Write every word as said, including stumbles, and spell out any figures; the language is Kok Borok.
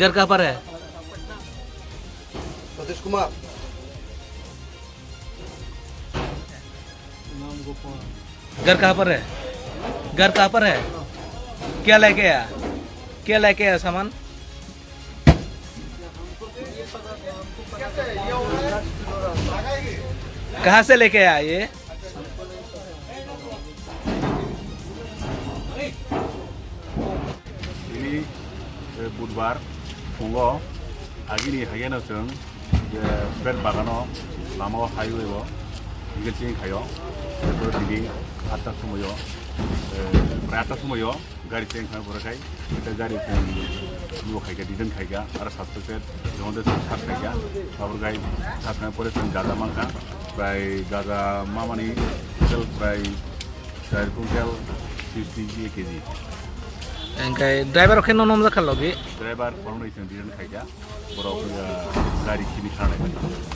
घर कहाँ पर है? सतीश कुमार। घर कहाँ पर है? घर कहाँ पर है? क्या लेके आया? क्या लेके आया सामान? कहाँ से लेके आया ये? Ini, eh, Budbar, phungo, agini haino chwng, je, State bagano, lama o highway o, engaging khaio, erpore tini atta somoio, eh, prai atta somoio, gari cheng kha pore khai, tei gari cheng nugo khaikha, detain khaikha, aro suspected, jongde sar khaikha, abo gai sar kha pore chwng gaja mankha, prai gaja mamani total prai Char kwintal sixty K G. Engkai driver khe no nomjak kha logi? Driver phone rwi chwng detain khaikha. Borok, uh, gari simi sanai.